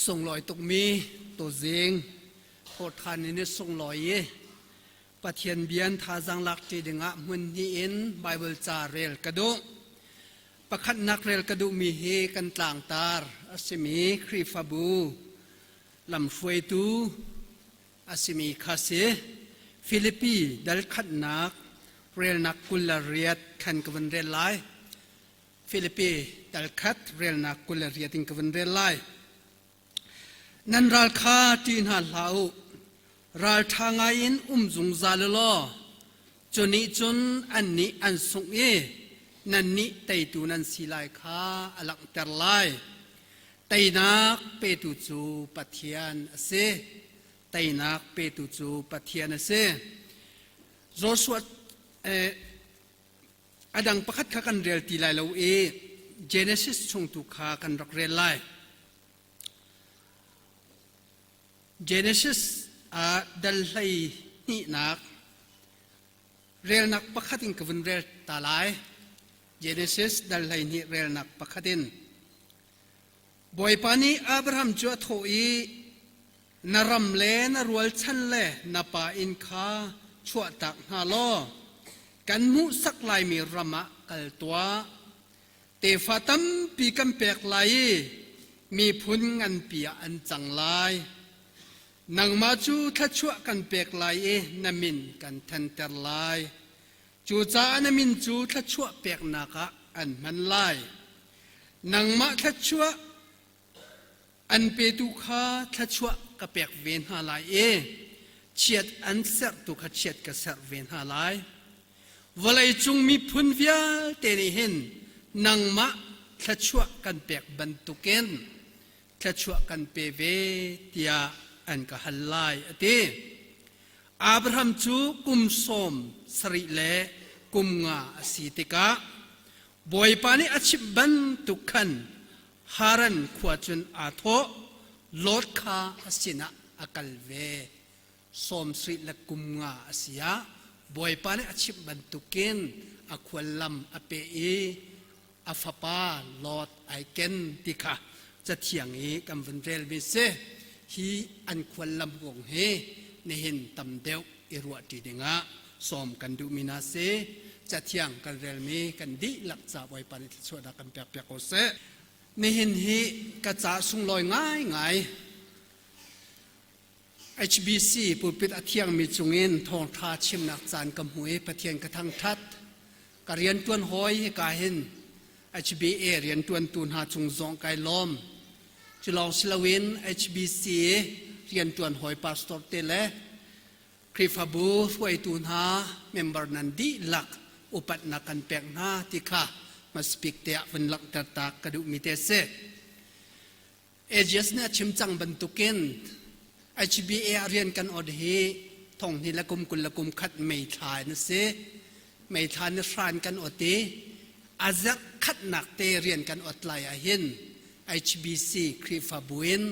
Sunglawi tukmi tuzing thawhṭhan in i sunglawi i Pathian bian thazaang lak ṭi dingah hmun hnih in Baibal ca rel ka duh. Pakhatnak rel ka duhmi hi kan tlangtar a simi Khrihfabu lamhruaitu a simi kha si. Filipi dal khatnak relnak 28 khan ka vun rel lai. Filipi dal khat relnak 28 in ka vun rel lai. Nan ral kha ṭih hna hlah u. Ralṭha ngaiin um zungzal u law cu nih cun annih an sungh i nannih teitu nan si lai kha a langhter lai. Teinak petu cu Pathian a si. Teinak petu cu Pathian a si. Joshua a dang pakhat kha kan rel ti lai lo i Genesis chung tu kha kan rak rel lai. Genesis ah dal hlei hnihnak relnak pakhat in ka vun rel ta lai. Genesis dal hlei hnih relnak pakhat in. Bawipa nih Abraham cu a thawh i, Na ram le na rualchan le na pa inn kha chuahtak hna law kan hmuhsak laimi ram ah kal tuah. Tefa tampi kan pek lai i miphun nganpi ah an cang lai. Nangmah cu thluachuah kan pek lai i na min kan thanter lai. Cucaah na min cu thluachuah peknak ah an hman lai. Nangmah thluachuah an petu kha thluachuah ka pek ve hna lai i chiat an serhtu kha chiat ka serh ve hna lai. Vawleicung miphun vialte nih hin nangmah thluachuah kan pek bantukin thluachuah kan pe ve tiah an ka hal lai, a ti. Abraham cu kum 70 le kum nga a si tikah Bawipa nih a chimh bantuk khan Haran khua cun aa thawh, Lot kha a sinah a kal ve. 70 le kum nga a si ah Bawipa nih a chimh bantukin a khuallam a peh i a fapa Lot ai ken ti kha Cathiang i kan vun relmi si. Hi an khuallam kong hi nihin tam deuh i ruahṭi dingah sawm kan duhmi hna si. Cathiang kan relmi kan dihlak ca Bawipa nih thluachuahnak kan pekpiak ko seh. Nihin hi ka ca sunglawi ngaingai HBC pulpit a thiangmi cungin thawngṭha chimnak caan ka hmu i Pathian ka thangṭhat. Ka rianṭuan hawi hika hin HBA rianṭuantu hna cung zong kai lawm. Cu lawng si loin HBC rianṭuan hawi pastor te le Khrihfabu hruaitu hna member nan dihlak upatnak kan pek hna ti kha hmasabik te ah vun langhter ta ka duhmi te a si. AGS nih a chim cang bantukin HBA ah rian kan ot hi thong hnih le kum 21 May thla in a si. May thla ni hran kan ot i a zarh khatnak te rian kan ot lai ahhin HBC Khrihfabu in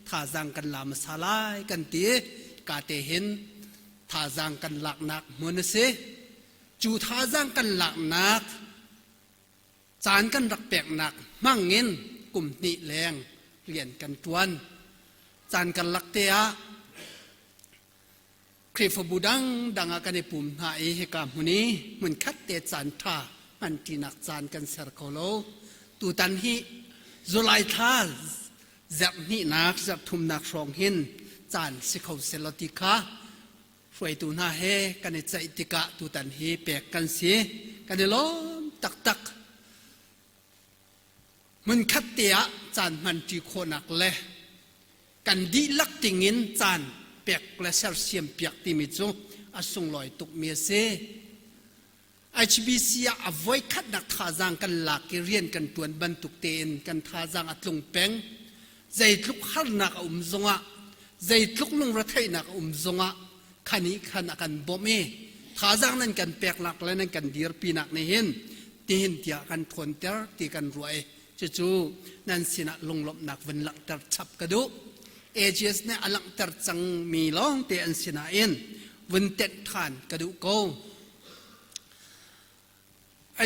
thazaang kan la hmasa lai kan ti. Ka te hin thazaang kan laknak hmun a si. Cu thazaang kan laknak Caan kan rak peknak hmangin kum hnih leng rian kan ṭuan. Caan karlak te ah Khrihfabu dangdang ah kan i pum hna i hika hmun i hmunkhat te caan ṭha hmanṭinak caan kan ser kho lo. Tutan hi July thla zarh hnihnak, zarh thumnak hrawng hin caan si kho selaw ti kha Hruaitu hna he kan i ceih tikah tutan hi pek kan si. Kan i lawm taktak. Hmunkhat te ah caan hmanṭi khawhnak le kan dihlak tingin caan pek le sersiam piak timi cu a sunglawi tukmi a si. HBC ah a voikhatnak thazaang kan lak i rian kan ṭuan bantuk tein kan thazaang a tlung peng. Zeitluk harnak a um zongah, zeitluk lungretheihnak a um zongah khan i khan a kan bawmh i thazaang nan kan peknak le nan kan dirpinak nih hin tihin tiah kan ṭhawnter ti kan ruah i cucu nan sinah lunglawmhnak vun langhter chap ka duh. AGS nih a langhter cangmi lawngte an si nain vun tenh ṭhan ka duh ko.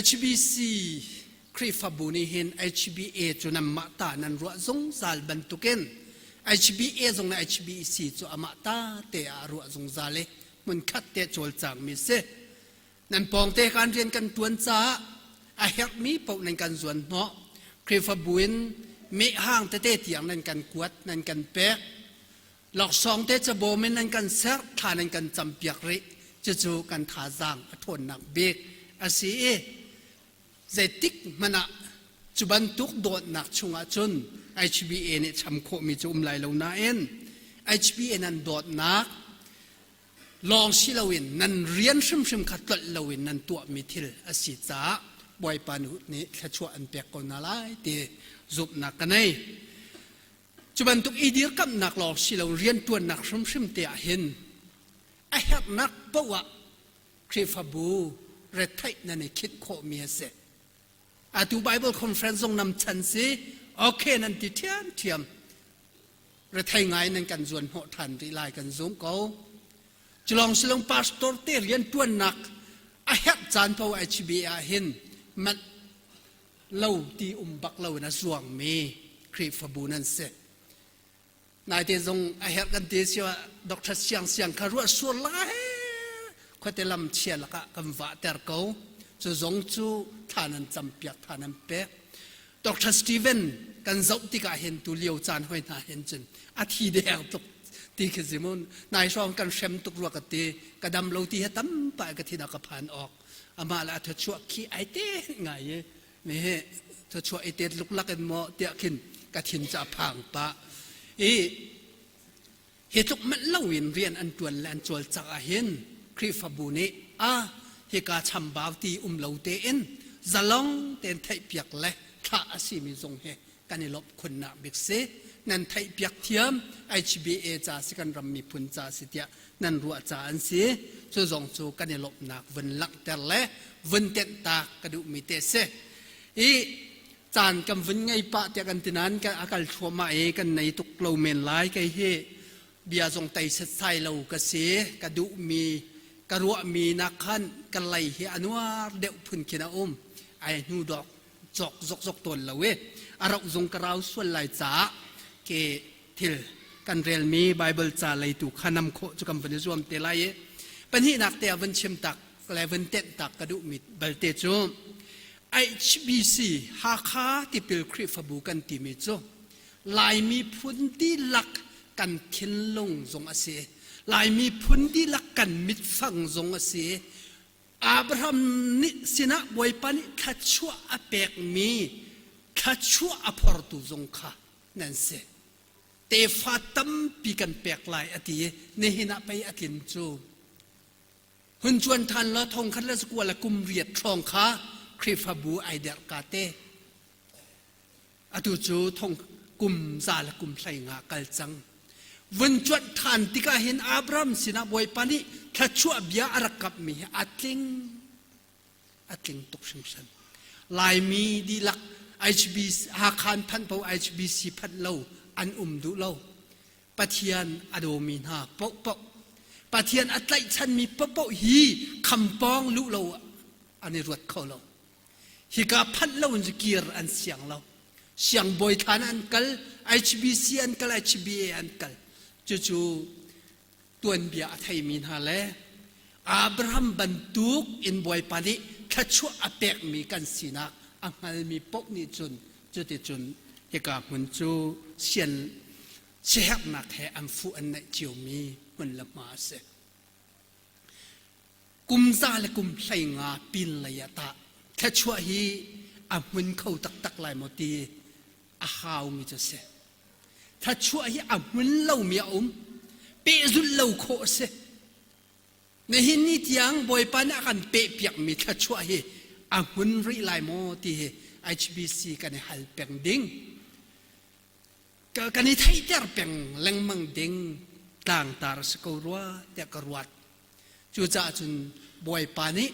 HBC Khrihfabu nih hin HBA cu nanmah ta nan ruah zungzal bantukin HBA zong le HBC cu amah ta te ah ruah zungzal i hmunkhat te cawlcangmi si. Nan pawngte kan rian kan ṭuan caah a herhmi paoh nan kan zuan hnawh. Khrihfabu in mehhang tete tiang nan kan kuat, nan kan pek. Laksawng te cabawm in nan kan serh, thla nan kan campiak rih. Cucu kan thazaang a ṭhawnnak bik a si i zeitik hmanh ah cu bantuk dawtnak chungah cun HBA nih cham khawhmi cu um lai lo nain HBA nan dawtnak lawng si loin nan rian hrimhrim kha tlolh loin nan tuahmi thil a si caah Bawipa nih thluachuah an pek ko hna lai ti zumhnak ka nei. Cu bantuk i dirkamhnak lawng si lo rianṭuannak hrimhrim te ah hin a herhnak paoh ah Khrihfabu retheih nan i khinh khawhmi a si. Atu Bible conference zong nam chan si, okay nan ti ṭhiamṭhiam. Rethei ngai nan kan zuan hnawh ṭhan rih lai kan zum ko. Culong silong pastor te rianṭuannak a herh caan paoh HBA ah hin manh lo ti um bak lo in a zuangmi Khrihfabu nan si. Naite zong a herh kan ti si Dr. Siang Siang kha ruah sur lai khuate lam chia lakah kan vahter ko. Cu zong cu thla nan campiak thla nan pek. Dr. Steven kan zoh tikah hin tu lio caan hoi hna hin cun a thi deng tuk ti khi si mun nai hrawng kan hrem tuk rua ka ti ka dam lo ti he tampa ka thin a ka phan awk amah le a thuachuah khi ai te ngai i mi hi thuachuah i tet luklak in maw tiah khin ka thin cu a phang pah i hi tluk manh loin rian an ṭuan le an cawlcangh ahhin Khrihfabu nih a hika chambau ti um lo tein zalong tein theihpiak le thlah a simi zong hi kan i lawmh khunnak bik si. Nan theihpiak thiam HBA ca si kan ram miphun ca si tiah nan ruah ca an si. Cu zong cu kan i lawmhnak vun langhter le vun tenhtak ka duhmi te si. I caan kan vun ngei pah tiah kan ti nain kan a kal thluahmah i kan nei tuk lo men lai kei hi bia zong tei setsai lo ka si ka duhmi ka ruahmi nak khan ka lei hi a nuar deuh phun khin a um ai hnu dok cok zokzok tawn lo i a rauh zong ka rau sual lai caah ke thil kan relmi Bible ca leitu kha nam khawh cu kan vun i zuam te lai i pahnihnak te ah vun chim tak le vun tenh tak ka duhmi balte cu HBC Hakha Tipil Khrihfabu kan timi cu Laimi phun dihlak kan thinlung zong a si. Laimi phun dihlak kan mitfang zong a si. Abraham nih sinah Bawipa nih thluachuah a pekmi thluachuah a phortu zong kha nan si. Tefa tampi kan pek lai a ti i nihin ah pei a tlin cu. Hun cuan ṭhan law thong khat le zakua le kum riat hrawng kha Khrihfabu ai derh ka te. Atu cu thong kum za le kum hlei nga kal cang. Vun cuanh ṭhan tikah hin Abraham sinah Bawipa nih thluachuah bia a rak kapmi hi a tling. A tling tuk hringhran. Laimi dihlak HBC, Hakha phanh po HBC phanh lo an um duh lo. Pathian a dawmi hna paohpaoh Pathian a tlaihchanmi paohpaoh hi khampawng luh lo an i ruat kho lo. Hika phanh lo in kir an siang lo. Siangbawi thlan an kal, HBC an kal, HBA an kal. Cucu tuanbia a theimi hna le Abraham bantuk in Bawipa nih thluachuah a pekmi kan sinak a hngalmi paoh nih cun cuticun hika hmun cu sian siaherhnak he an fuh an naih ciomi hmun le hma a si. Kum za le kum 15 pin lei ah tah thluachuah hi a hmun kho taktak lai maw ti a haumi cu a si. Thluachuah hi a hmun lomi a um. Pehzulh lo khawh a si. Nihin ni tiang Bawipa nih a kan pehpiakmi thluachuah hi a hmun rih lai maw ti hi HBC kan i hal peng ding. Kan i theihter peng lengmang ding tlangtar a si ko rua tiah ka ruat. Cucaah cun Bawipa nih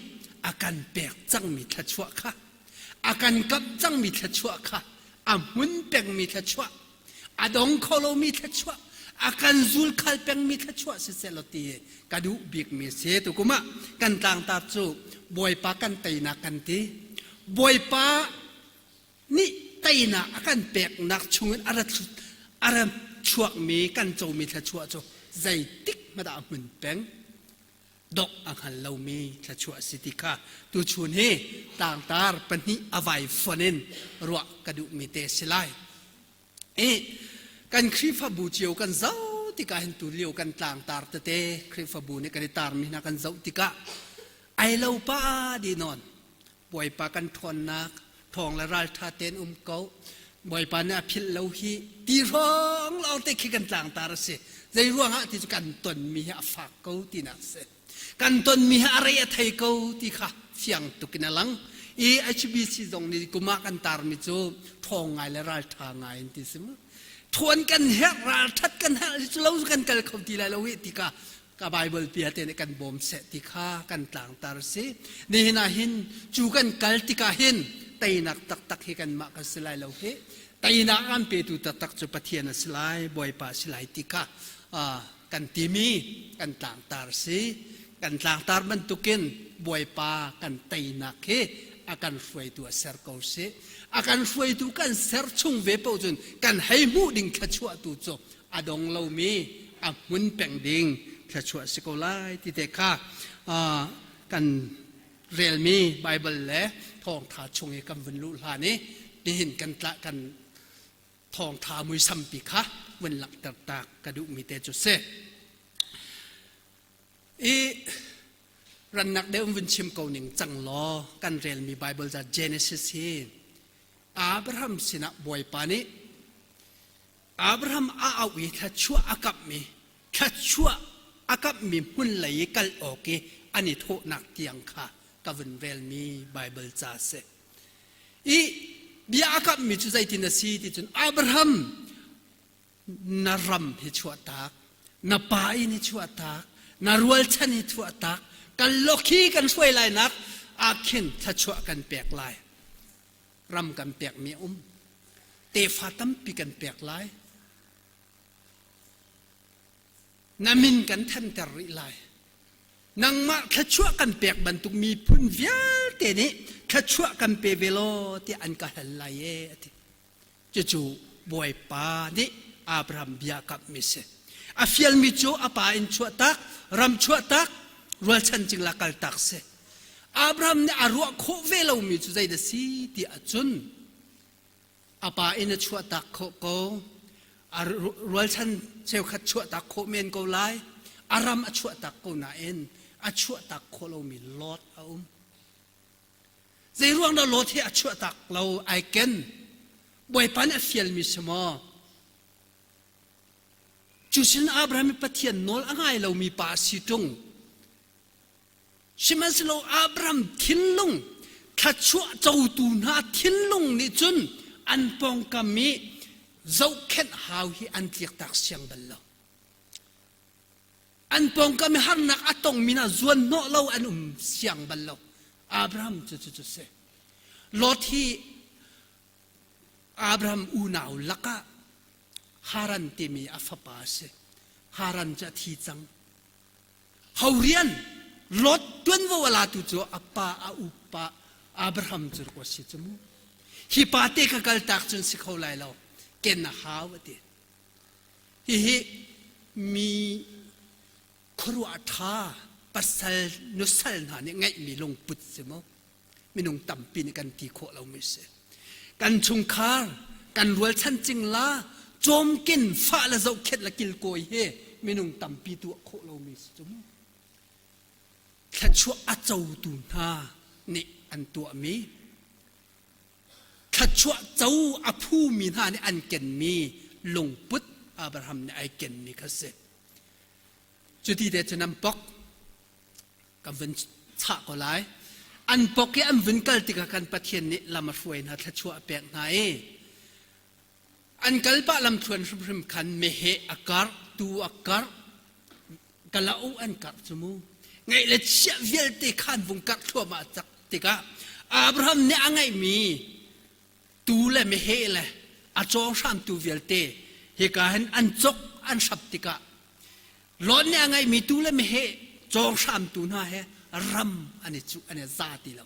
a kan pek cangmi thluachuah kha a kan kamh cangmi thluachuah kha a hmun pengmi thluachuah a dong kho lomi thluachuah a kan zulkhal pengmi thluachuah siseh law ti ka duh bikmi si tukum ah kan tlangtar cu Bawipa kan teinak kan ti Bawipa nih teinak a kan peknak chungin a ra a ra chuakmi kan comi thluachuah cu zeitik hmanh ah a hmun peng. Dok a hngal lomi thluachuah a si ti kha tuchun hi tlangtar pahnih a vai fon in ruah ka duhmi te si lai. I kan Khrihfabu cio kan zoh tikah hin tulio kan tlangtar tete Khrihfabu nih kan i tarmi hna kan zoh tikah ai lo pa di nawn Bawipa kan ṭhawnnak ṭhawng le ralṭha tein um ko Bawipa nih a philh lo hi ti hrawng lawng te khi kan tlangtar a si zei ruangah ti cu kan tonmi hi a fak ko tinak a si kan tonmi hi a rei a thei ko ti kha fiang tuk in a lang i HBC zong nih kum ah kan tarmi cu ṭhawng ngai le ralṭha ngai in ti si mu ṭhawn kan herh ralṭhat kan herh cu lo kan kal kho ti lai lo hi ti kha ka Bible pia te nih kan bawm seh ti kha kan tlangtar si nihin ah hin cu kan kal tikah hin teinak taktak hi kanmah kan si lai lo hi teinak an petu taktak cu Pathian a si lai Bawipa a si lai ti kha kan timi kan tlangtar si kan tlangtar bantukin Bawipa kan teinak hi a kan hruaitu a ser ko si a kan hruaitu kan ser chung ve paoh cun kan hei hmuh ding thluachuahtu cu a dong lomi a hmun peng ding thluachuah si ko lai ti te kha kan relmi Bible le thawngtha chung i kan vun luh hlan i nihin kan tla kan thawngtha muisampi kha vun langhter tak ka duhmi te cu si. I rannak deuh vun chim ko ning cang law kan relmi Bible ca Genesis hi Abraham sinah Bawipa nih Abraham a auh i thluachuah a kamhmi thluachuah a kamhmi hmun lei i kal awk i an i thawhnak tiang kha ka vun relmi Bible ca a si. I bia a kamhmi cu zeitin a si ti cun Abraham na ram hi chuahtak, na pa inn hi chuahtak, na rualchan hi chuahtak, kan lawkhi kan hruai lai nak ah khin thluachuah kan pek lai. Ram kan pekmi a um. Tefa tampi kan pek lai. Na min kan thanter rih lai. Nangmah thluachuah kan pek bantuk miphun vialte nih thluachuah kan pe ve law tiah an ka hal lai e a ti. Cucu Bawipa nih Abraham bia kamhmi si. A fialmi cu a pa in chuahtak, ram chuahtak, rualchan cingla kaltak si. Abraham nih a ruah khawh ve lomi cu zeidah si ti ahcun a pa in a chuahtak khawh ko, a rualchan cheukhat chuahtak khawh men ko lai, a ram a chuahtak ko nain a chuahtak khawh lomi Lot a um. Zei ruang dah Lot hi a chuahtak lo ai ken? Bawipa nih a fialmi si maw? Cu sin Abraham i Pathian nawl a ngai lomi pa a si ṭung. Sihmanhsehlaw Abraham thinlung thluachuah cotu hna thinlung nih cun an pawngkam i zohkhenh hau hi an tliaktak siang bal lo. An pawngkam i harnak a tongmi hna zuanhnawh lo an um siang bal lo. Abraham cu cu cu si. Lot hi Abraham unau lakah Haran timi a fapa a si. Haran cu a thi cang. Ho rian Lot tuanvo a latu cu a pa a upa Abraham cu rak si cu mu. Hi pa te ka kaltak cun si kho lai lo. Ken a hau a ti. Hihi mi khuaruah ṭha pasal nusal hna nih ngeihmi lungput si mu. Minung tampi nih kan ti khawh lomi si. Kan chungkhar, kan rualchan cingla, cawmkin fah le zohkhenh le kilkawi hi minung tampi tuah khawh lomi si cu mu. Thluachuah a cotu hna nih an tuahmi thluachuah co a phumi hna nih an kenmi lungput Abraham nih ai kenmi kha si. Cuti te cun an pok kan vun chah ko lai. An pok i an vun kal tikah kan Pathian nih lam a hruai hna, thluachuah a pek hna i an kal pah lamthluan hrimhrim khan meheh a karh, tuu a karh, kalauk an karh cu mu. Ngeih le chiah vialte khan vung karh thluahmah cak tikah Abraham nih a ngeihmi tuu le meheh le a cawng hramtu vialte hika hin an cok an hrap tikah Lot nih a ngeihmi tuu le meheh cawng hramtu hna he ram an i cuh an i za ti lo.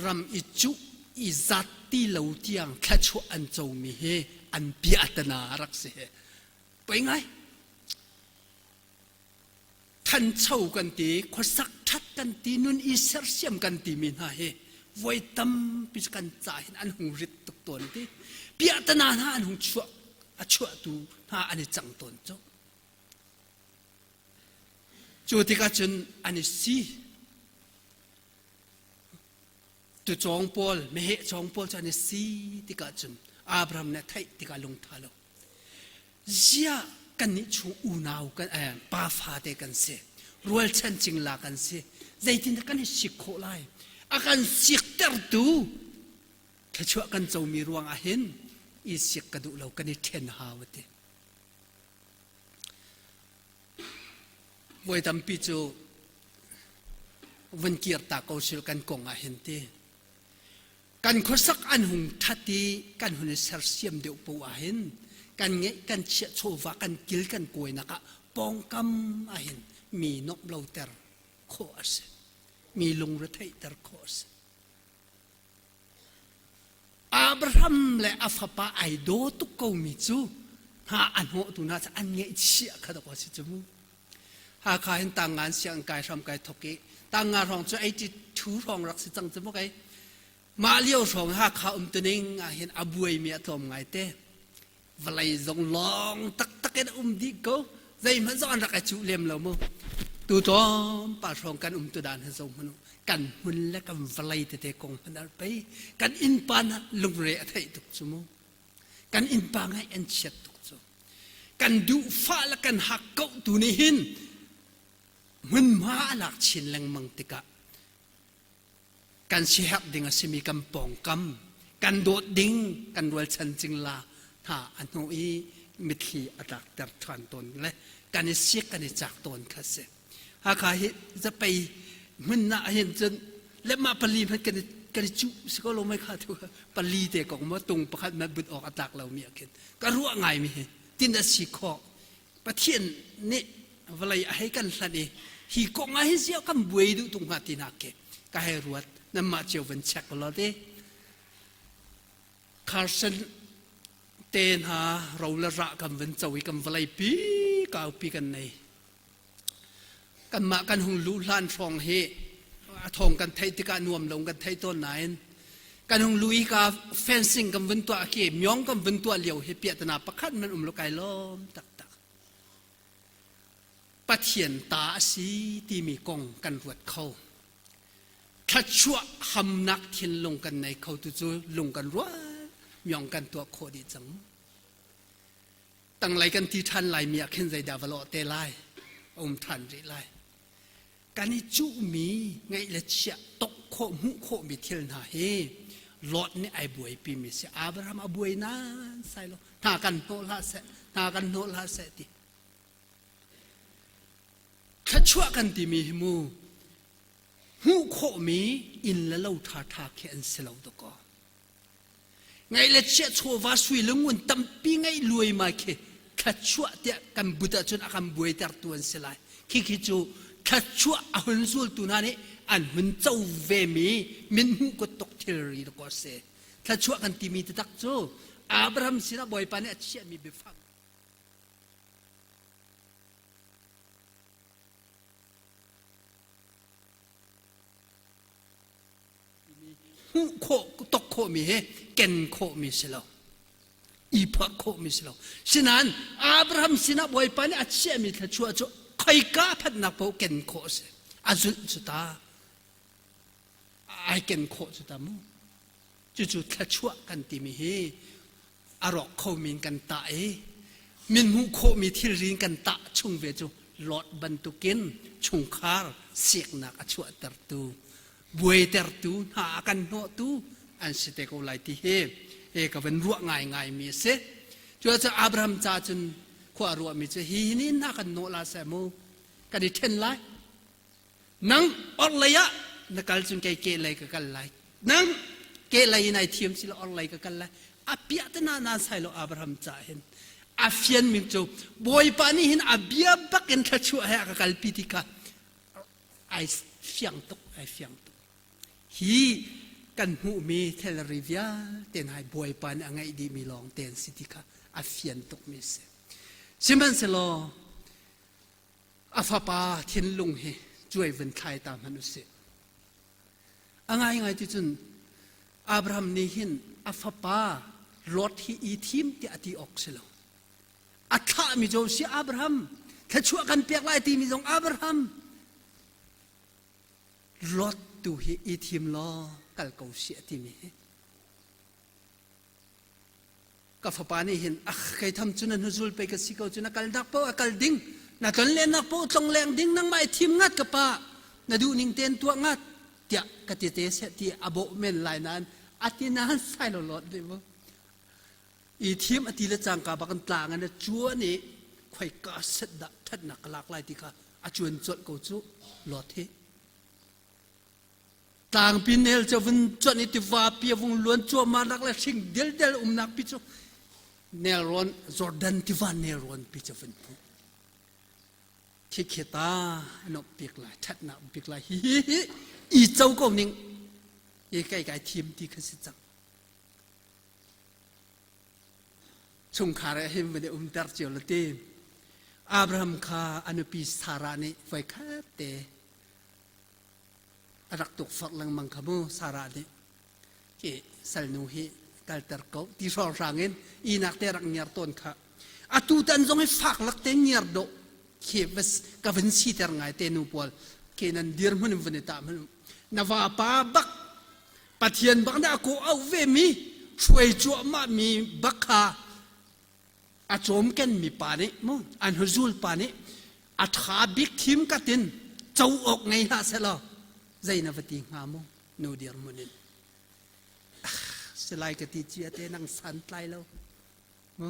Ram i cuh. I zat ti lo tiang thluachuah an comi hi an piahtana a rak si. Poi ngai. Thancho kan ti, khuasak that kan ti, nun i sersiam kan timi hna hi voi tampi kan ca hin an hung rit tuk tawn ti. Piahtana hna an hung chuah a chuahtu hna an i cang tawn cu. Cu tikah cun an i si. Tucawng pawl, meheh cawng pawl cu an i si tikah cun Abraham nih a theih tikah lungtha lo. Ziah kannih chung unau kan eh, pa fate kan si. Rualchan cingla kan si. Zeitindah kan i sik khawh lai? A kan siktertu thluachuah kan comi ruang ah hin i sik ka duh lo kan i ṭhen hau a ti. Voi tampi cu vun kir ta ko sil kan kong ah hin ti. Kan khuasak an hung ṭhat i kan hun i sersiam deuh poah ah hin kan ngeih kan chiah chawva kan kil kan kawinak ah pawngkam ah hin mi nomh loter khawh a si. Mi lungretheihter khawh a si. Abraham le a fapa ai daw tuk komi cu hna a hnawhtu hna cu an ngaihchiah kha dawk a si cu mu. Hakha hin tangngan siang kai hram kai thok i tangnga hrawng cu 82 hrawng rak si cang cu mu kai. Mah lio hrawng Hakha um tuning ah hin a buaimi a tlawm ngai te. Vawlei zong lawng taktak in a um dih ko. Zeihmanh zong an rak i cuh lem lo mu. Tu tlawmpal hrawng kan um tu dan hi zo hmanh u. Kan hmun le kan vawlei tete kong hmanh ar pei. Kan innpa hna lungre a theih tuk cu mu. Kan innpa ngaih an chiat tuk cu. Kan duhfah le kan hak koh tu nih hin hmunhma a lak chin lengmang tikah kan siherh ding a simi kan pawngkam kan dawt ding kan rualchan cingla hna a hnu i mitthli a tlakter ṭhan tawn le kan i sik kan i cak tawn kha si. Hakha hi zapei hmun ah hin cun le mah pali hmanh kan i kan i cuh si ko lo mai kha tu pali te kong maw tung pakhat ma but awk a tlak lomi ah khin ka ruah ngai mi hi tin a si khawh Pathian nih vawlei a hei kan hlanh i hi kong ah hin ziah kan buai duh tung hnga ti nak khi ka hei ruat nanmah cio van check law te Carson te hna ro le rah kan van co i kan vawlei pi kaupi kan nei kanmah kan hung luh hlan hrawng hi a thawng kan theih tikah nuam lo kan thei tawn nain kan hung lu i ka fencing kan vun tuah khi myong kan vun tuah lio hi piahtana pakhat man um lo kai lawm taktak Pathian ta a si timi kong kan ruat kho thluachuah hamnak thinlung kan nei kho tu cu lung kan rual myong kan tuah khawh dih cang Tanglei kan ti ṭhan laimi ah khin zeidah va lawh te lai? A um ṭhan rih lai. Kan i cuhmi ngeih le chiah tongh khawh hmuh khawhmi thil hna hi Lot nih ai buaipimi si. Abraham a buai nan sai lo. Hna kan hnawh hlah seh, hna kan hnawh hlah seh ti. Thluachuah kan timi hi mu hmuh khawhmi inn le lo ṭhaṭha khi an si lo dakaw. Ngaih le chiah chawva sui le ngun tampi ngeih luaimai khi thluachuah tiah kan but ahcun a kan buaitertu an si lai. Khikhi cu thluachuah a hun zultu hna nih an hun co vemi mithmuh kuttuk thilri dakaw a si. Thluachuah kan timi taktak cu Abraham sinah Bawipa nih a chiahmi biafang. Hmuh khawh tok khawhmi he ken khawhmi si lo. I phorh khawhmi si lo. Sinain Abraham sinah Bawipa nih a chiahmi thluachuah cu khoika phanhnak paoh ken khawh a si. A zulh cu ta. Ai ken khawh cu ta mu. Cucu thluachuah kan timi hi a rawk khomi in kan tah i min hmuh khawhmi thilri in kan tah chung ve cu Lot bantukin chungkhar siknak a chuahtertu buaitertu hna a kan hnawhtu an si te ko lai ti hi he ka van ruah ngaingai mi a si. Cucaah Abraham ca cun khua a ruahmi cu hi ni hna kan nawh la seh mu kan i ṭhen lai Nang orhlei ah na kal cun kei kehlei ka kal lai. Nang kehlei in ai thiam si lo orhlei ka kal lai. A piah te na nan sai lo Abraham ca hin. A fian mi cu Bawipa nih hin a bia bak in thluachuah he a ka kalpi ti kha ai fiang tuk ai fiang tuk. Hi. Kan hmuhmi thilri vialte hna hi Bawipa nih a ngeih dihmi lawng te an si ti kha a fian tukmi a si. Sihmanhsehlaw a fapa thinlung hi cuai vun thlai ta hmanh u sih. A ngaingai ti cun Abraham nih hin a fapa Lot hi i thim tiah a ti awk si lo. A thlahmi cu si Abraham, thluachuah kan pek lai timi zong Abraham. Lot tu hi i thim law kal ko si a timi hi. Ka fapa nih hin ah kei tham cu na hnuzul pei ka si ko cu na kalnak paoh a kal ding na tlonlennak paoh tlong leng ding nangmah i thim ngat ka pa na duh ning tein tuah ngat tiah ka ti te seh ti a bawh men lai nain a ti nain sai lo lot dih mu i thim a ti le cangka bak in tlang in a cuan i khoika set dah thatnak ka lak lai ti kha a cuan colh ko cu lot hi Tlangpi nel cu vun cuanh i tivapi a vung luan cuahmah nak le hring dildel umnak pi cu nelrawn Jordan tiva nelrawn pi cu vun hmuh. Khikhi ta an bik lai thatnak bik lai hi hi hi i co ko ning i kai kai thim ti kha si cang. Chungkhar ah hin van i umter cio la ti. Abraham kha a nupi Sarah nih voikhat te a rak tukforh lengmang kha mu Sarah nih khi salnu hi kalter ko ti hrawnghrang in inak te rak ngiar tawn kha atu tan zong hi fak lak te ngiar dawh khi ka vun siter ngai te nu pawl khi nan dirhmun in vun i tah hmanh na vapa bak Pathian bak na ko au ve mi hruai cuahmah mi bak kha a cawmken mi pa nih mu an huzul pa nih a ṭha bik thim katin co awk ngei hlah selaw zei na va ti hnga mu nu dirhmun in silai ka ti cia te nang san tlai lo mu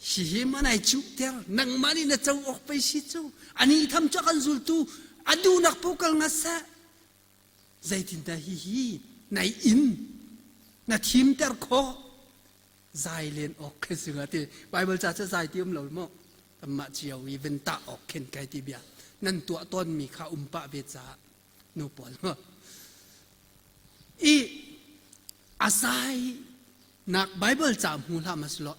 hihi man ai cuh ter nangmah nih na co awk pei si cu ani tham cu kan zultu a duhnak po kal nga seh zeitindah hihi nai in na thimter khawh Zai len awk khi si hnga ti Bible ca cu zai ti um lo maw kanmah cio i vun tah awk khin kai ti bia nan tuah tawnmi kha um pah ve caah nu pawl i a zai nak Bible ca hmu hlah mas law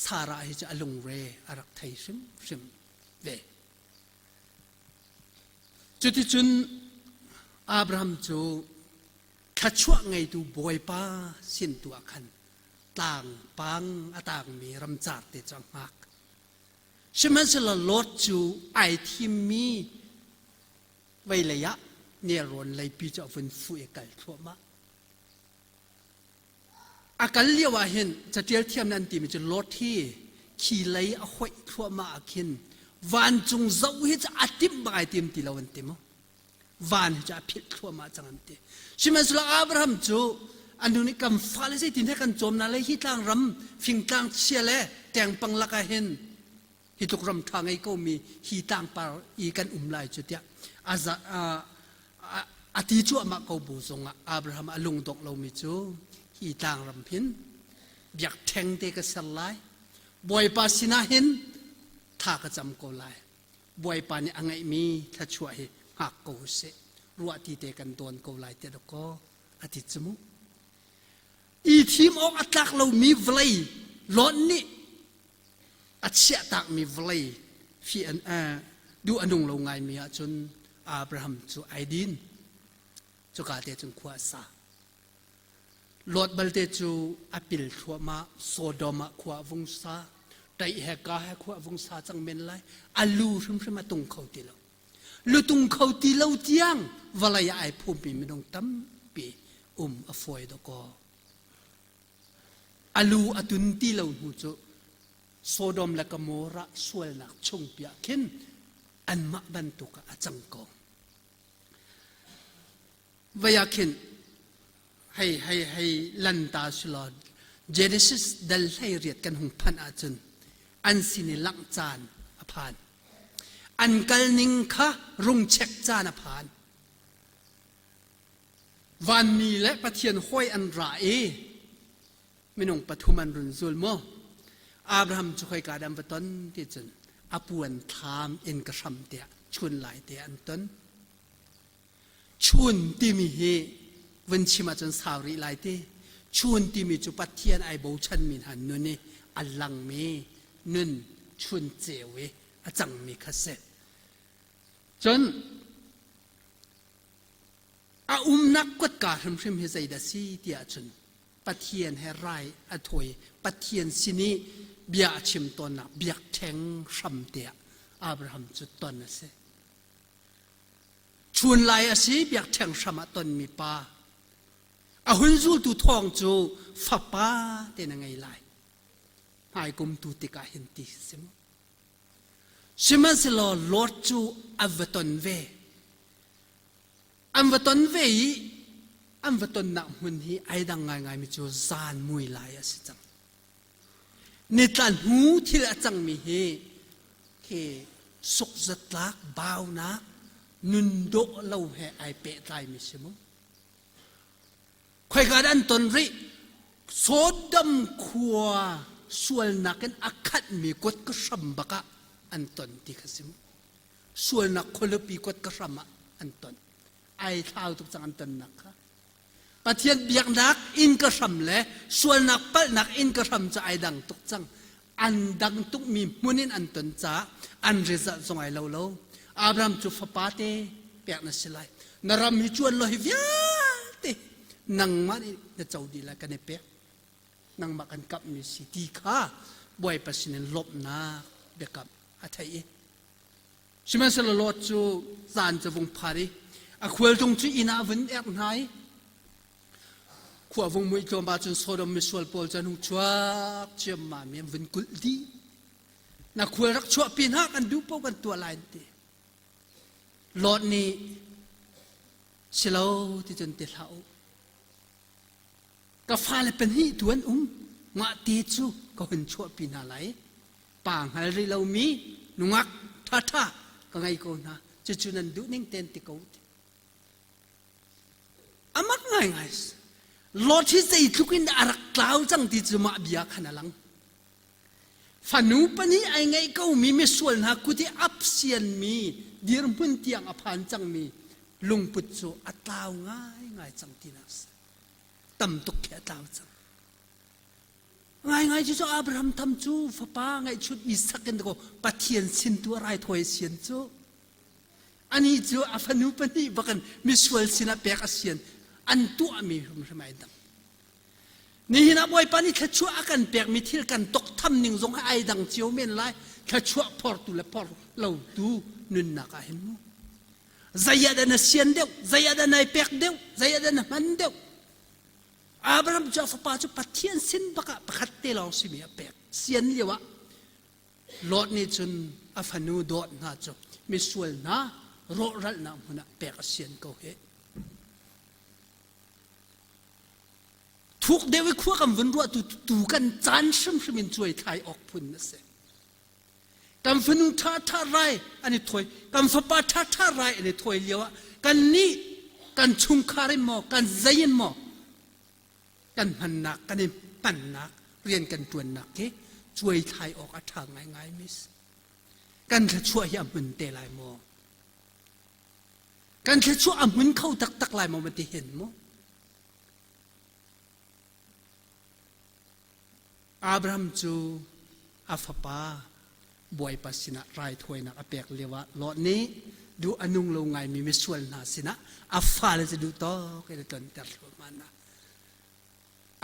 Sarah hi cu a lungre a rak thei hrimhrim ve cuticun Abraham cu thluachuah ngeitu Bawipa sin tu ah khan tlangpang a tangmi ramcar te cu a hngak. Sihmanhsehlaw Lot cu ai thimmi veilei ah nelrawn leipi cu a vun fuh i kal thluahmah. A kal lio ah hin catial thiam nan timi cu Lot hi khi lei a hoih thluahmah ah khin vancung zoh hi cu a timh bak ai tim ti lo an ti mu. Van hi cu a philh thluahmah cang an ti. Sihmanhsehlaw Abraham cu an nu nih kan fale zeitin he kan cawm na le hi tlang ram fingtlang chia le tengpang lakah hin hi tluk ram ṭha ngei komi hi tlangpar i kan um lai cu tiah a ti cuahmah ko bu zongah Abraham a lungdongh lomi cu hi tlangram hin biakṭheng te ka ser lai Bawipa sinah hin thla ka cam ko lai Bawipa nih a ngeihmi thluachuah hi hngak ko usih ruahti te kan dawn ko lai tiah dakaw a ti cu mu i thim awk a tlak lomi vawlei Lot nih a chiahtakmi vawlei fi an duh a nung lo ngaimi ahcun Abraham cu ai din cuka te cun khua a sa Lot balte cu a pil thluahmah Sodom ah khua a vung sa ṭaih he ka he khua a vung sa cang men lai a lu hrimhrim a tung kho ti lo lutung kho ti lo tiang vawlei ah ai phummi minung tampi um a fawi dawkaw a lu a tun ti lo hnu cu Sodom le Gomorrah sualnak chung piah khin anmah bantuk ah a cang ko Vei ah khin hei hei hei lanta silaw Genesis dal hlei riat kan hung phanh ahcun an sin i langh caan a phan. An kal ning kha rung check caan a phan. Vanmi le Pathian hawi an ra i minung pathum an run zul maw? Abraham cu khoika dah an va ton ti cun a puan thlam in ka hram tiah chun lai te an ton. Chun timi hi Vun chim ahcun sau rih lai ti. Chun timi cu Pathian ai bochanmi hna nun i a langmi nun chun ceu i a cangmi kha si. Cun a umnak kutka hrimhrim hi zeidah si ti ahcun Pathian he rai a thawi Pathian sin i bia a chim tawnnak biakṭheng hram te ah Abraham cu ton a si. Chun lai a si biakṭheng hram ah tonmi pa. A hun zultu thawng cu fapa te na ngei lai. Hmaikum tu tikah hin ti si mu. Sihmanhsehlaw Lot cu a va ton ve. An va ton ve i an va tonnak hmun hi ai dang ngaingaimi cu zan mui lai a si cang. Nitla hnu thil a cangmi hi khi sukzatlak baunak nun dawh lo he ai pehtlaimi si mu. Khoika dah an ton rih? Sodom khua sualnak in a khatmi kut ka hram bak ah an ton ti kha si mu. Sualnak khualipi kut ka hram ah an ton. Ai thlau tuk cang an tonnak kha. Pathian biaknak inn ka hram le sualnak palhnak inn ka hram cu ai dang tuk cang. An dang tukmi hmun in an ton caah an result zong ai lo lo. Abraham cu fapa te pek na si lai. Na ram hi cuan law hi vialte nangmah nih na co dih lai kan i pek. Nangmah kan kamhmi si ti kha Bawipa sinin lawmhnak biakam a theih i Sihmanhsehlaw Lot cu zan cu vung phar i a khualtlung cu inn ah a vun erh hna i khua vung muih tlawm ahcun Sodom misual pawl cu an hung chuak ciammam i an vun kulh dih. Na khual rak chuahpi hna kan duh paoh kan tuah lai an ti. Lot nih silo ti cun ti hlah u. Ka fale pahnih tu an um mah te cu ka hun chuahpi hna lai. Pa hngal rih lomi nungak ṭhaṭha ka ngei ko hna. Cucu nan duh ning ten ti ko ti. Amak ngaingai. Lot hi zeitluk in a rak tlau cang ti cu mah bia khan a lang. Fanu pahnih ai ngeih komi misual hna kut i apsianmi dirhmun tiang a phan cangmi lungput cu a tlau ngaingai cang tinak si. Tam tuk khi a tlau cang. Ngaingai cu cu Abraham tham cu fapa ngaihchut Isak in ko Pathian sin tu a raithawi sian cu. Ani cu a fanu pahnih bakin misual sinah pek a sian an tuahmi hrimhrim ai dang. Nihin ah Bawipa nih thluachuah a kan pekmi thil kan toktham ning zong ai dang cio men lai. Thluachuah phortu le phor lotu nunnak ah hin mu. Zei ah dah na sian deuh? Zei ah dah nai pek deuh? Zei ah dah na hman deuh? Abraham cu a fapa cu Pathian sin bak ah pakhat te lawng simi a pek. Sian lio ah Lot nih cun a fanu dawt hna cu misual hna rawhralhnak hmun ah pek a sian ko hih. Thuk deuh i khua kan vun ruah tu tu kan caan hrimhrim in cuai thlai awk phun a si. Kan fanu ṭha ṭha rai an i thawi, kan fapa ṭha ṭha rai an i thawi lio ah kan nih kan chungkhar in maw, kan zei in maw kan hmannak, kan i hmannak, rian kan ṭuannak khi cuai thlai awk a ṭha ngaingai mi si. Kan thluachuah hi a hmun te lai maw? Kan thluachuah a hmun kho taktak lai maw ma ti hin mu? Abraham cu a fapa Bawipa sinah raithawinak a pek lioah Lot nih duh a nung lo ngaimi misual hna sinah a fale cu duh tawk in a tlonter thluahmah hna.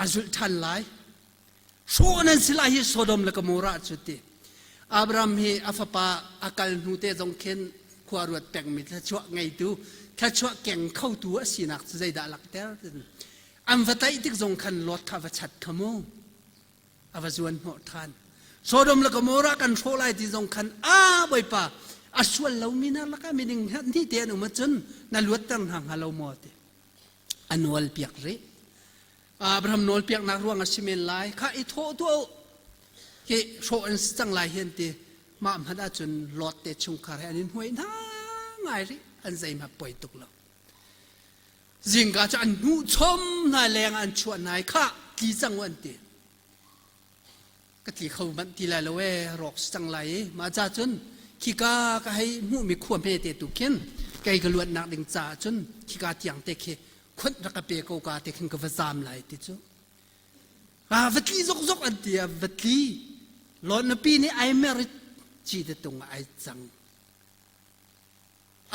A zulh ṭhan lai. Hrawh nan si lai hi Sodom le Gomorrah cu ti. Abraham hi a fapa a kal hnu te zong khin khua ruat pengmi thluachuah ngeitu, thluachuah keng khotu a sinak cu zeidah langhter? An va tlaih tik zong khan Lot kha va chat kha mu. A va zuan hnawh ṭhan. Sodom le Gomorrah kan hrawh lai ti zong khan a Bawipa a sual lomi hna lakah miding hnih te an um ahcun na luatter hna hnga lo maw ti. A nawl piak rih. Abraham nawlpiaknak ruang a si men lai. Kha i thawh tuah u. Hi hrawh an si cang lai hi an ti. Mah hmanh ahcun Lot te chungkhar he an in hnuai hna ngai rih. An zeihmanh poi tuk lo. Zingka cu an hnuh chom hna leng an chuah hna i khah tli cang u an ti. Ka tli kho manh ti lai lo ee rawk si cang lai i mah ca cun khika ka hei hmuhmi khua hme te tu khin kei ka luatnak ding caah cun khika tiang te khi Khunh rak ka pe ko ka te khin ka va zaam lai ti cu. Ah va tli zokzok an ti ah va tli. Lot nupi nih ai mer i cite tung ah ai cang.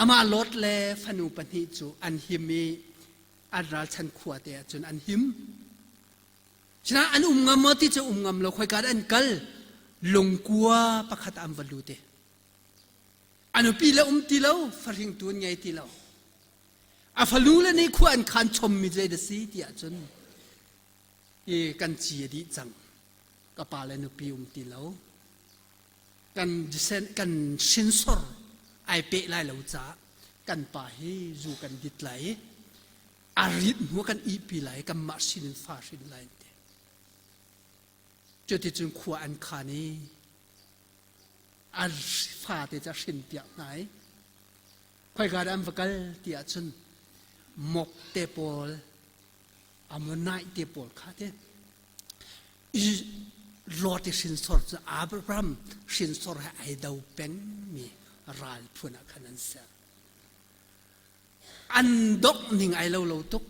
Amah Lot le fanu pahnih cu an him i an ralchan khua te ah cun an him. Sinain an um ngam maw ti cu um ngam lo khoika dah an kal lungkua pakhat ah an va lut i a nupi le um ti lo fahringtu an ngei ti lo a falu le nih khua an khan chommi zei dah si ti ahcun i kan ci a dih cang ka pa le nupi um ti lo kan kan hrinsor ai peh lai lo caah kan pa hi zu kan dit lai i a rit hnu kan ihpi lai kanmah sin in fa hrin lai an ti cuticun khua an khan i a fate cu a hrin piak hna i khoika dah an va kal ti ahcun mok te pawl Ammonite te pawl kha te i Lot i hrinsor cu Abraham hrinsor he ai do pengmi ral phun ah khan an ser. An dok ning ai lo lo tuk.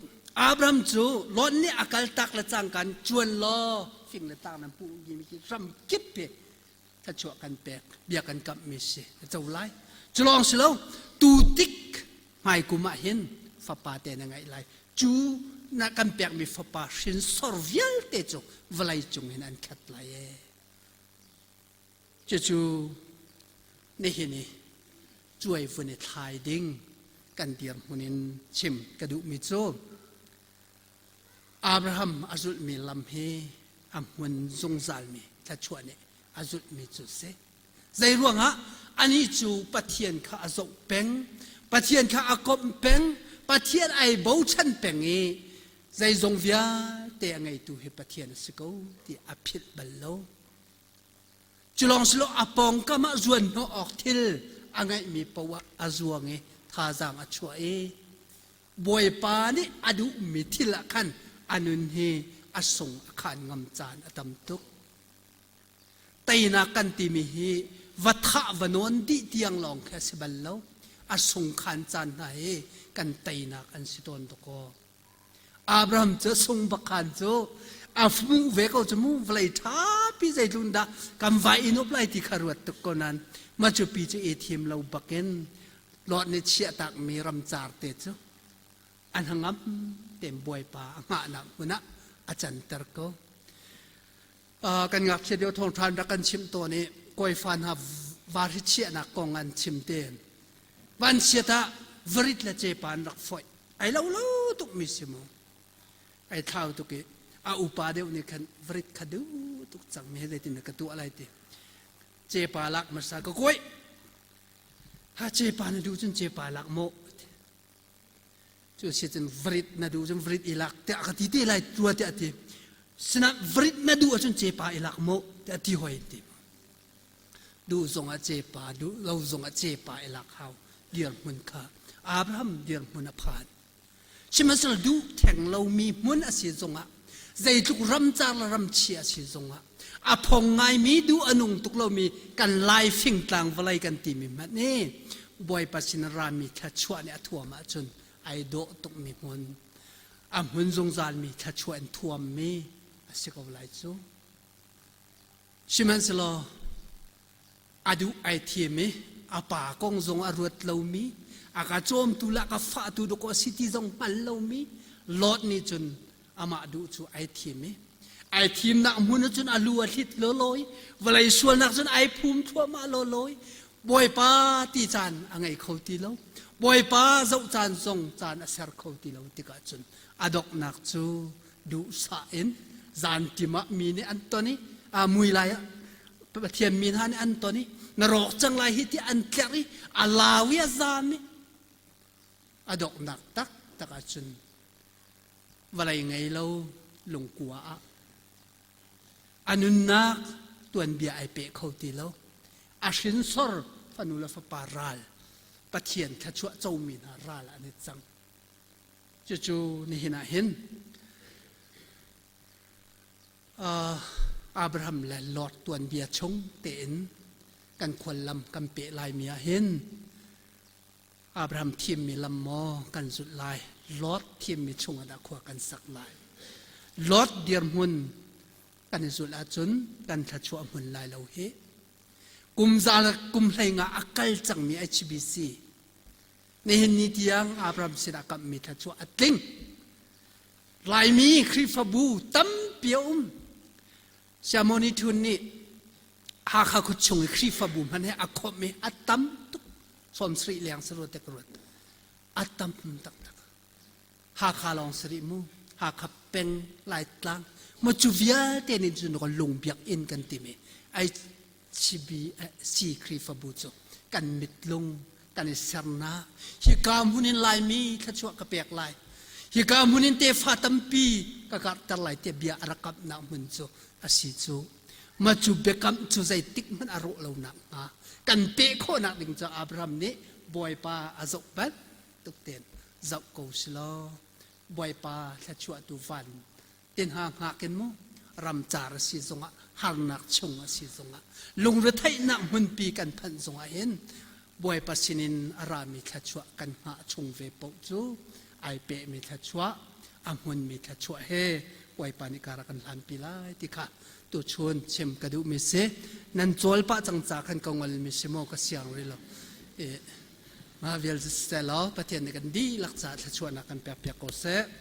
Abraham cu Lot nih a kal tak le cangkan cuan law fing le tlang nan pu mi khi ram kip hi thluachuah kan pek bia kan kamh mi si a co lai. Cu lawng si lo tu tik hmai kum ah hin fapa te na ngeih lai. Cu na kan pekmi fapa hrinsor vialte cu vawlei cung hin an khat lai ee. Cucu nihin i cuai vun i thlai ding kan dirhmun in chim ka duhmi cu Abraham a zulhmi lam hi a hmun zungzalmi thluachuah nih a zulhmi cu si. Zei ruangah anih cu Pathian kha a zoh peng, Pathian kha a komh peng, Pathian ai bochan peng i zeizong vialte a ngeitu hi Pathian a si ko ti a philh bal lo. Cu lawng si lo a pawngkam ah zuan hnawh awk thil a ngeihmi poah a zuang i thazaang a chuah i Bawipa nih a duhmi thil ah khan a nun hi a sung a khan ngam caan a tam tuk. Teinak kan timi hi va thah va nawn dih tiang lawng khi a si bal lo. A sungkhan caan hna hi kan teinak an si tawn tuk aw. Abraham cu sung bakhan cu a hmuh ve ko cu mu vawlei ṭhapi zeitlun dah kan vai in up lai ti kha ruat tuk ko nan ma cu pi cu i thim lo bakin Lot nih chiahtak mi ramcar te cu an hangam tem bawipa a hngahnak hmun ah a canter ko kan ngakchia deuh thawngṭha rak kan chimh tawn i kawifa hna varhi chiahnak kong an chim te van chiat ah varit le cepa an rak foih ai lo lo tuk mi si mu ai thlau tuk i a upa deuh nih khan varit kha duh tuk cang mi zeitin ka tuah lai ti cepa lak hmasa ka koi ha cepa na duh cun cepa lak maw Cu si cun varit na duh cun varit i lak tiah ka ti te lai tua tiah ti. Sinah varit na duh ahcun cepa i lak maw tiah ti hoi ti. Duh zong ah cepa, duh lo zong ah cepa i lak hau dirhmun kha Abraham dirhmun a phan. Sihmanhsehlaw duh theng lomi hmun a si zongah zeitluk ramcar le ramchia a si zongah a phong ngaimi duh a nung tuk lomi kan lai fingtlang vawlei kan timi hmanh nih Bawipa sin rami thluachuah nih a thuam ahcun ai dawh tukmi hmun a hmun zungzalmi thluachuah in thuammi a si ko lai cu. Sihmanhsehlaw a duh ai thiam i a pa kong zong a ruat lomi a ka cawmtu le a ka fahtu dawkaw a si ti zong hngal lomi Lot nih cun amah duh cu ai thim i ai thimnak hmun ah cun a lu a hlit lawlaw i vawlei sualnak cun ai phum thluahmah lawlaw i Bawipa ti caan a ngei kho ti lo Bawipa zoh caan zong caan a ser kho ti lo tikah cun a donghnak cu duhsah in zantim ah mi nih an ton i a mui lai ah Pathian mi hna nih an ton i na rawk cang lai hi ti an tlerh i a lau i a zaam i a donghnak taktak ahcun vawlei ngei lo lungkua ah a nunnak tuanbia ai peh kho ti lo a hrinsor fanu le fapa ral Pathian thluachuah comi hna ral an i cang cucu nihin ah hin Abraham le Lot tuanbia chung tein kan khuallam kan peh laimi ah hin Abraham thimmi lam maw kan zulh lai? Lot thimmi chungah dah khua kan sak lai? Lot dirhmun kan i zulh ahcun kan thluachuah hmun lai lo hi. Kum za le kum hlei nga a kal cangmi HBC nihin ni tiang Abraham sinah kamhmi thluachuah a tling. Laimi Khrihfabu tampi a um. Siamoni Thun nih Hakha khuachung i Khrihfabu hmanh he a khawmh i a tam tuk. 70 leng si ruat te ka ruat. A tam taktak. Hakha lawng si rih mu. Hakha peng Laitlang mu cu vialte nih cun ka lung biakinn kan timi HBC Khrihfabu cu kan mitlung kan i sernak hika hmun in Laimi thluachuah ka pek lai hika hmun in tefa tampi ka karhter lai tiah bia a rak kamhnak hmun cu a si cu ma cu biakam cu zeitik hmanh a rawh lo nak hnga kan peh khawhnak ding cu Abraham nih Bawipa a zoh bantuk tein zoh ko si law Bawipa thluachuahtu van te hna hngak in mu ramcar a si zongah harnak chung a si zongah lungretheihnak hmunpi kan phanh zongah hin Bawipa sinin a rami thluachuah kan hngah chung ve paoh cu ai pehmi thluachuah a hmunmi thluachuah he Bawipa nih kara kan hlanpi lai ti kha tuchun chim ka duhmi si. Nan cawl pah cang ca khan ka ngolmi si maw ka siang rih lo. Mah vial seh law Pathian nih kan dihlak caah thluachuahnak kan pek piak ko seh.